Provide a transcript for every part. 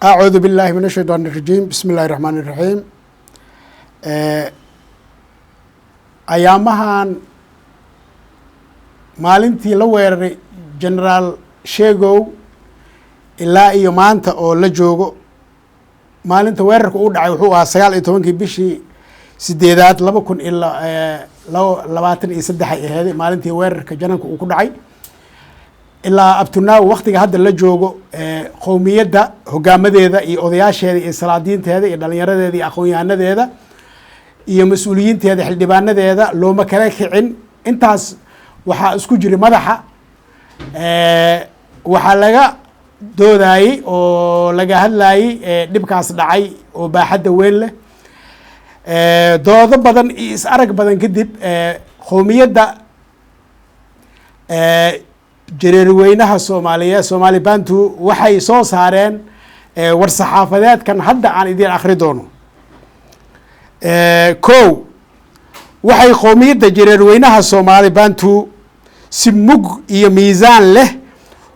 Acuudu billahi min ashaytaan irajiim. Bismi illahi raxmaan iraxiim. Ayaamahan maalintii la weeraray Generaal Sheegow ilaa iyo maanta oo la joogo, maalinta weerarka uu dhacay wuxuu ahaa 19-kii bishii sideedaad 2023 ay aheeday maalintii weerarka jananka uu ku dhacay. Ilaa up to now, waktiga hadda la joogo, qowmiyadda hogaamadeeda iyo odayaasheeda iyo salaadiinteeda iyo dhalinyaradeeda iyo aqoon-yahanadeeda iyo mas-uuliyiinteeda, xildhibaanadeeda, looma kala kicin. Intaas waxaa isku jira madaxa, waxaa laga doodayey oo laga hadlayey dhibkaas dhacay oo baaxadda weyn leh. Doodo badan iyo is arag badan kadib, qowmiyadda Jareerweynaha Soomaaliyeed, Soomaali Bantu, waxay soo saareen war-saxaafadeedkan hadda aan idin akri doono. Ko, waxay qowmiyadda Jareerweynaha Soomaali Bantu si mug iyo miisaan leh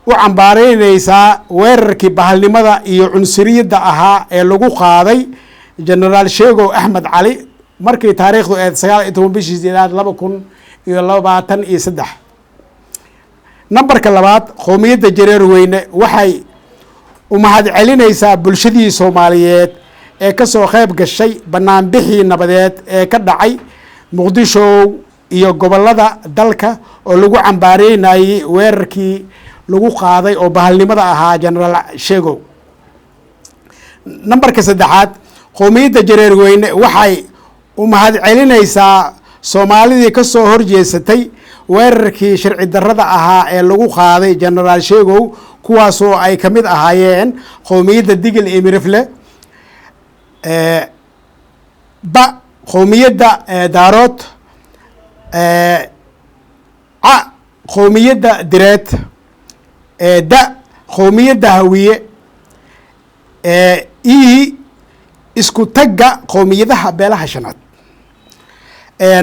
u cambaareyneysaa weerarkii bahalnimada iyo cunsuriyadda ahaa ee lagu qaaday Generaal Sheegow Axmed Cali markii taariikhdu ahayd 19 bishii sideedaad 2023. Nambarka labaad, qowmiyadda Jareerweyne waxay u mahad celinaysaa bulshadii Soomaaliyeed ee kasoo qayb gashay banaanbixii nabadeed ee ka dhacay Muqdisho iyo gobolada dalka oo lagu cambaareynayey weerarkii lagu qaaday oo bahalnimada ahaa Generaal Sheegow. Nambarka saddexaad, qowmiyadda Jareerweyne waxay u mahad celinaysaa Soomaalidii kasoo horjeesatay weerarkii sharci darrada ahaa ee lagu qaaday Generaal Sheegow, kuwaasoo ay ka mid ahaayeen qowmiyadda Digil iyo Mirifle, ba qowmiyadda Daarood, ca qowmiyadda Direed, da qowmiyadda Hawiye, e isku tagga qowmiyadaha beelaha shanaad.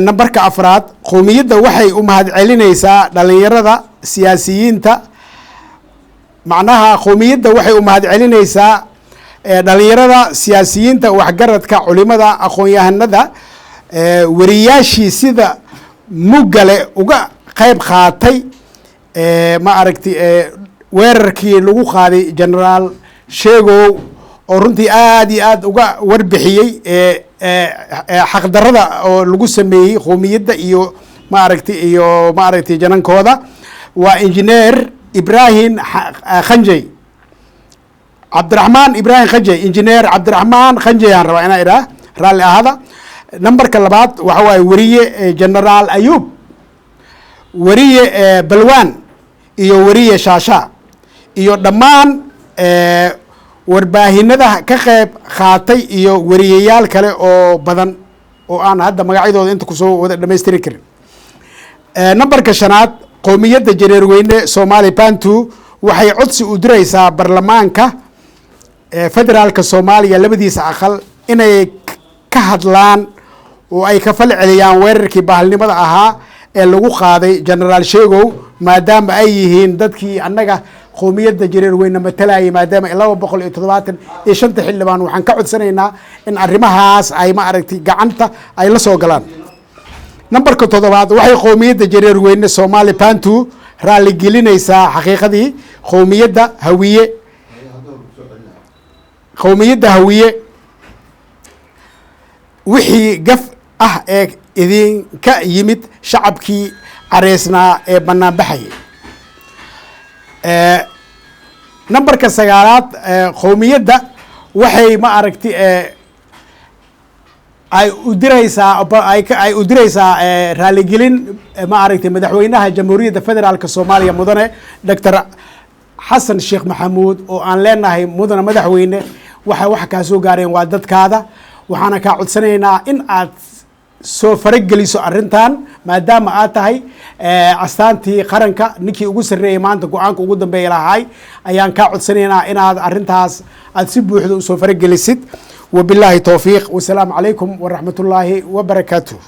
Nambarka afraad, qowmiyadda waxay u mahad celinaysaa dhalinyarada siyaasiyiinta, macnaha qowmiyadda waxay u mahad celinaysaa dhalinyarada, siyaasiyiinta, waxgaradka, culimada, aqoon-yahanada, weriyaashii sida muggale uga qayb qaatay, ma aragti, weerarkii lagu qaaday Generaal Sheegow, oo runtii aada iyo aada uga warbixiyey xaqdarada oo lagu sameeyey qowmiyadda iyo, ma aragti, iyo, ma aragtay, janankooda. Waa Injineer Ibrahim Khanjey, Cabdiraxmaan Ibrahim Khanjey, Injineer Cabdiraxmaan Khanjey aan rabaa inaa idhaah, raalli ahada. Nambarka labaad waxa waaye weriye Generaal Ayub, weriye Balwan iyo weriye Shaasha iyo dhammaan warbaahinada ka qeyb qaatay iyo weriyayaal kale oo badan oo aan hadda magacyadooda inta kusoo wada dhamaystiri karin. Nambarka shanaad, qowmiyadda Jareerweyne Soomaali Bantu waxay codsi u diraysaa baarlamaanka federaalka Soomaaliya labadiisa aqal inay ka hadlaan oo ay ka fal celiyaan weerarkii bahalnimada ahaa ee lagu qaaday Generaal Sheegow, maadaama ay yihiin dadkii annaga qowmiyadda Jareerweyne matalayay, maadaama 275-ta xildhibaan. Waxaan ka codsanaynaa in arrimahaas ay, ma aragtay, gacanta ay la soo galaan. Nambarka toddobaad, waxay qowmiyadda Jareerweyne Soomaali Bantu raaligelinaysaa xaqiiqadii qowmiyadda Hawiye, qowmiyadda Hawiye, wixii gaf ah ee idinka yimid shacabkii careysnaa ee banaanbaxayay. Nambarka sagaalaad, qowmiyadda waxay, ma aragti, ay u diraysaa ay u diraysaa raaligelin, ma aragtay, madaxweynaha Jamhuuriyadda Federaalka Soomaaliya, mudane Doctor Xasan Sheekh Maxamuud, oo aan leenahay: mudane madaxweyne, waxa wax kaa soo gaareen waa dadkaada. Waxaana kaa codsanaynaa in aad soo farageliso arrintan, maadaama aad tahay astaantii qaranka, ninkii ugu sarreeyay maanta go-aanka ugu dambeeya lahaay. Ayaan kaa codsanaynaa inaad arrintaas aad si buuxda usoo faragelisid. Wabilaahi towfiiq, wasalaamu calaykum waraxmat ullaahi wabarakaatuh.